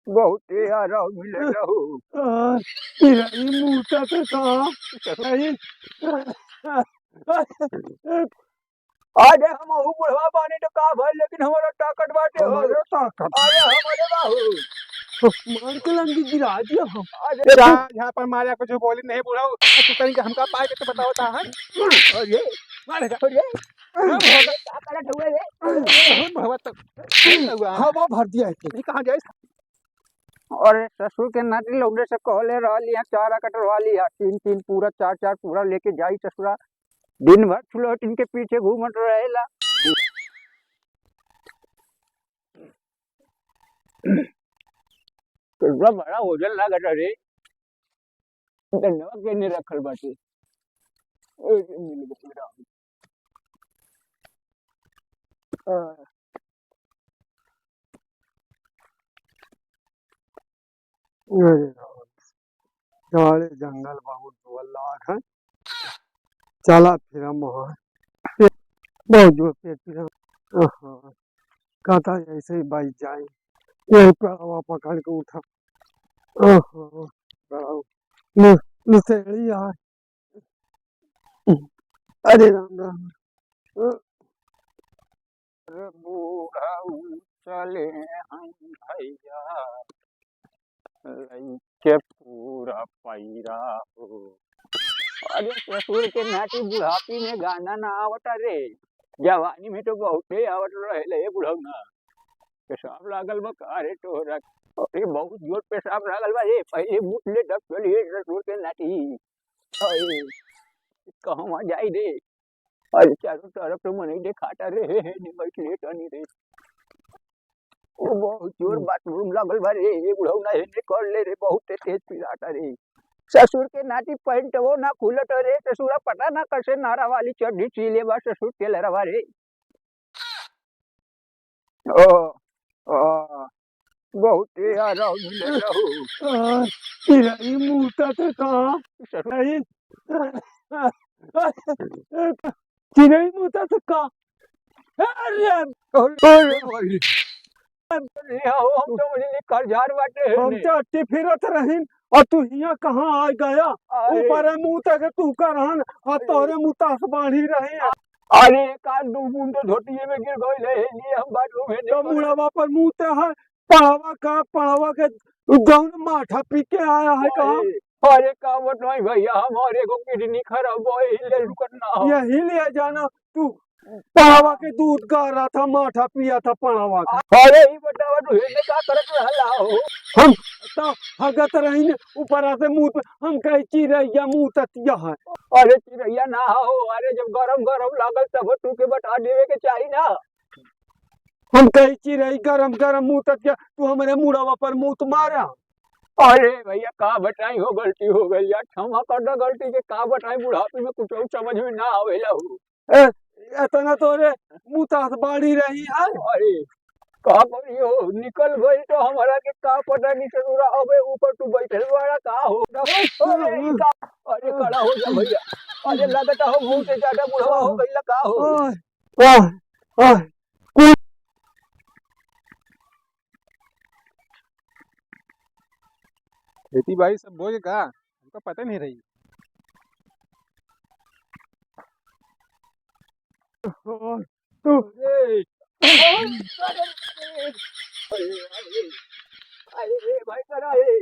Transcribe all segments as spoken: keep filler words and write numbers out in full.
बहुते आराम मिले रहो। आ, चिरई मूतत का? नहीं। अरे हम अहू बुढ़वा बानी तो का भइल, लेकिन हमारा ताकत बाटे हो। हमारे ताकत। अरे हमारे बाहू। मार के लंगी गिरा दिया हम। अरे जा, यहाँ पर मारा कुछ बोली नहीं बुढ़ऊ। तू कहीं हमका पाए के तो बताओ ता, हाँ? अरे, मारे जा। अरे, का करत हुए रे? अरे, भगवत। हवा भर दिया है। ये कहाँ जाए? अरे ससुर के नाती लौंडे से कहले रहली है, चारा कटरवा ली है, तीन तीन पूरा, चार चार पूरा लेके जाई ससुरा। दिन भर छुलौटिन के पीछे घूमत रहेला। कितना बड़ा वजन लागत है रे। धनवा के ने रखल बाटे। ए, मिल गया। आ। अरे राम, सारे जंगल बहुत जोर लाग है। चला फिर हम वहाँ। बहुत जोर पेट पीरा। आहा, कहता ऐसे ही बाई जाए। यही पेड़वा पकड़ के उठा। आहा, बड़ा नि-, निसेड़ी आ। अरे राम राम। अरे बूढ़ऊ चले हैं भैया, लइके पूरा पैरा हो। अरे ससुर के नाती बुढ़ापी में गाना ना आवत रे, जवानी में तो बहुते आवत रहे ले बुढ़ऊ ना। पेशाब लागल बा का रे तोहरा? अरे बहुत जोर पेशाब लागल बा रे, पहिले मूत ले तब चलिए ससुर के नाती। अरे कहवा जाई रे? अरे चारों तरफ तो मनई देखाता रे, हे, हे, ने बैठ ले तनी रे। ओ बहुत जोर हम्म। बाथरूम लागल बा रे, ये बुढ़ऊ ना हेने कर ले रे, बहुत तेज पिराता रे। ससुर के नाती पैंटवो ना खुलत रे, ससुरा पता ना कैसे नारा वाली चड्ढी सी ले बा ससुर टेलरवा रे। ओ, ओ, बहुते आराम मिले रहो। आ, चिरई मूतत का? चिरई, चिरई मूतत का? अरे, अरे, अरे, अरे, हम तो वही निकर झार बाटे हम हेने। तो अट्टी फिरत रहीन, और तू हियां कहाँ आ गया? अरे। ऊपर मूत के तू करहन, और तोरे मुतास बाढ़ी रही। अरे, एक आध दू बूंद तो धोतिये में गिर गइल है, ये लिए हम बाथरूम हेने तो करे। मुड़वा पर मूत है, पड़वा का, पड़वा के जौन माठा पी के आया है कहाँ? अरे, अरे, का बताई भैया, हमारे को किडनी खराब हो, यही ले रुकत ना हो। यही ले जाना, तू पड़वा के दूध गारा था, माठा पिया था पड़वा का। अरे, ई बतावा, तू हेने का करत रहला हो? हम तो हगत रही ने, ऊपरा से मुंह पे, हम कहे चिरैया मुंह ततिया है। अरे, चिरैया ना हो, अरे, जब गरम गरम लागल तब तू के बता देवे के चाही ना। हम कही चिरई गरम गरम मुंह ततिया, तू हमरे मुड़वा पर मुंह मारा। अरे भैया, का बताई हो, गलती हो गई यार, क्षमा कर दो गलती के, का बताई, बुढ़ापे में कुछ और समझ में ना आवेला हो। ए, इतना तोरे मुतास बाड़ी रही है। अरे, का करी हो, निकल गई तो हमारा के का पता नहीं चलूरा। अबे ऊपर तू बैठल बाड़ा का हो? अरे, का, अरे, खड़ा हो जा भैया। अरे, लगता हो बहुत ज्यादा बुढ़वा हो गई का हो? ओए, ओए, ओए, कुल खेती बाड़ी सब बोए का? हमका पता नहीं रही। अरे, अरे, अरे, अरे, भाई, करा है।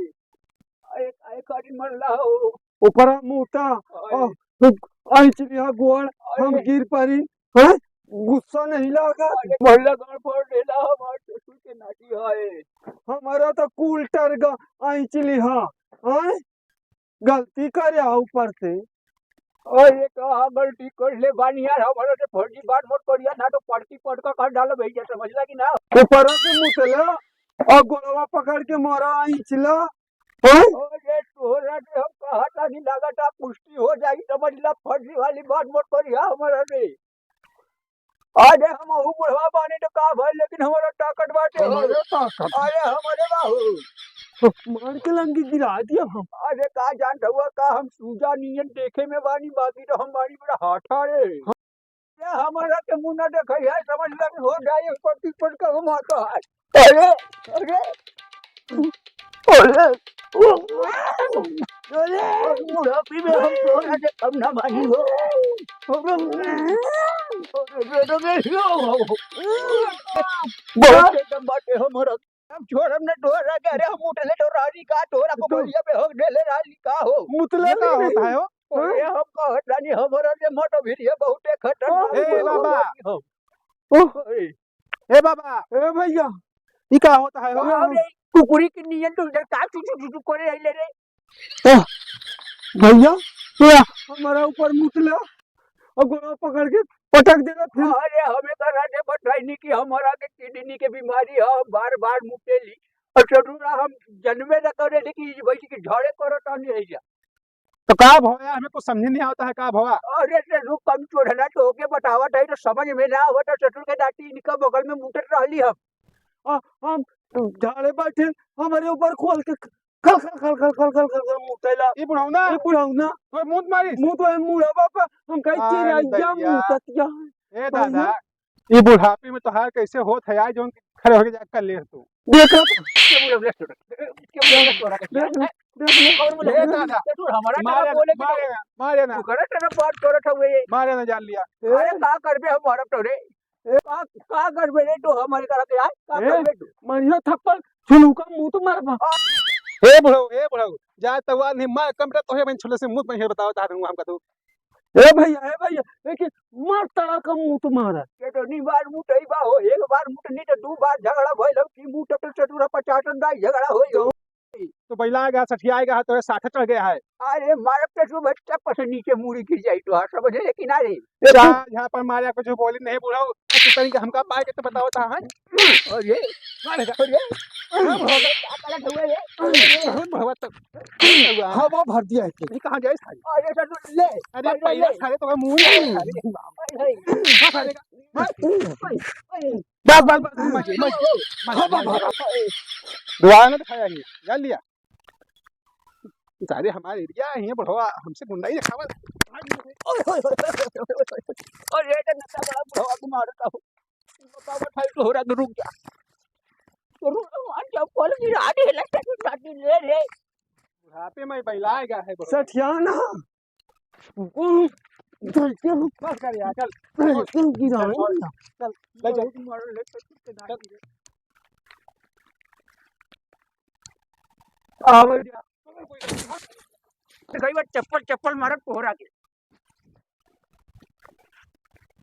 अरे, काहे काटी मरला हो? ऊपरा मुता, अरे। आ, आइच लिहा गोड़, हम अरे। गिर पड़ी। हैं? गुस्सा नहीं लागा? अरे, भैया, गड़बड़ देला हमार ससुर के नाती है। हमारा तो कुल टरगा आइच लिहा, हैं? गलती करे आ ऊपर से। अरे, कहाँ गलती कर ले बानी यार, हमारा से फर्जी बात मत करिया, ना तो पड़की पटका कर डालो भैया, समझला कि ना? ऊपर से मुतला और गोड़वा पकड़ के मारा आइचला। हैं? अरे, तोहरा से हम कहा था नहीं, लागत आप पुष्टि हो जाई, समझला, फर्जी वाली बात मत करिया हमारा से। अरे हम अहू बुढ़वा बानी तो का भइल, लेकिन हमारा ताकत बाटे हो। हमारे ताकत। अरे हमारे बाहू। मार के लंगी गिरा दिया हम। अरे का जानत हुआ का, हम सूजा नियन देखे में बानी, बाकी तो हम बानी बड़ा हाथा रे। अरे हमारा के मुंह ना देखे है, समझ लगे हो जाए, पट्टी पर का हम आता है। अरे, अरे। अरे, अरे, बुढ़ापी में हम तोरा से कम ना मानी हो। बहुत एकदम बाटे हमरा। हम छोड़म ना तोरा के, अरे हम मुतले तो रानी का, तोरा को तो बलिया में हो देले रानी का हो। मुतले का होता है हो? अरे हम कहत रानी, हमरा से मत भिड़िए, बहुते खतरनाक ए बाबा। हो। ओह। ए बाबा। ए भैया। ई का होता है हो? अरे, कुकुरी के नियन तो इधर का चू चू चू चू करे आइले रे? ओह, भैया, या। हमारा ऊपर मुतला और गोड़ा पकड़ के पटक देला फिर। अरे, हमें करा दे बताइनी कि हमारा के किडनी के बीमारी है, हम बार-बार मुतेली। और जरूर हम जन्मे न करे, लेकिन ई वैसे कि झड़े करत रहनी है जा। तो का भवा, हमें कुछ समझे नहीं आवता है का भवा? अरे, ते रुक, कम चोरना तो होके बतावत है, तो समझ में ना आवत है, ससुर के नाती इनका बगल में मुतत रहली हम। आ, हम झाड़े बैठे, हमारे ऊपर खोल के खल, खल, खल मुतैला। ई बुढ़ौना? ई बुढ़ौना। तोर मुंह मारी? मुंह तो है मुड़वा पे, हम कहीं आई चिराई जा दैया। मुततिया है। ए दादा, ई बुढ़ापे में तोहार कैसे होत है, आज जौन खड़े होके जा कर ले तू। देख लो। के बोले, बोले, छोड़। के बोले, बोले, छोड़। देख लो, देख लो। और बोले, ए दादा। ये तू हमारा मारे, बोले कि मारे ना, मारे ना। तू करे तेरा बात करत हवे। मारे ना जान लिया। अरे, का करबे हम मरब तो रे? ए, का, का करबे रे तू हमारे करा के यार? का ए, करबे तू? मारियो थप्पड़, झुलुका मुंह तो मारबा। ए बुढ़ऊ, ए बुढ़ऊ, जा तवा नहीं मार कमरा तोहे बन छुले से मुंह में बताओ ता दूंगा हमका तू। ए भैया, ए भैया, लेकिन मार तड़ा का मुंह तुम्हारा। ये तो नहीं बार मुंह तई बा हो, एक बार मुंह नहीं तो दो बार झगड़ा भइल हो कि मुंह टटल चटुरा पचाटन दाई झगड़ा होई हो। तो बैला गया, सठिया गया, तो ये साठे चढ़ गया है। अरे मारब तो तू बच्चा पर से नीचे मुड़ी गिर जाई तो, हाँ, समझ ले कि ना रे? ए, जा, यहाँ पर मारे कुछ बोली नहीं बुढ़ऊ, तू तनी के हमका पाए के तो बताओ ता, हाँ? अरे, अरे, अरे, हाँ, बुढ़ऊ, क्या करत हुए ये? अरे, बुढ़ऊ, तो, हवा भर दिया है। ये कहाँ जाए सारे? अरे, तो तू ले, अरे, अरे, पहला ले। सारे तो मुंह नहीं है। अरे, अरे, हाँ, सारे का, हाँ। अरे, अरे। बस, बस, बस, मत, मत, मत, मत। दोबारा ना दिखाया ये, जान लिया? सारे हमारे एरिया है, बढ़वा, हमसे गुंडाई दिखावा। ओए, ओए, ओए, ओए, ओए, ओए, ओए, ओए, ये तो नशा बड़ा बढ़वा को मारता हो। बतावा, भाई, तो हो रहा, तो रुक जा। तो रुक जा, मान जा, बोल की राडी है, लट्टा की राडी ले रे। बुढ़ापे में बहलाएगा है, बढ़वा। सठियाना। बस कर यार, चल। चल, ले चल। चल। आवे जा। कई बार चप्पल, चप्पल मारत कोहरा के।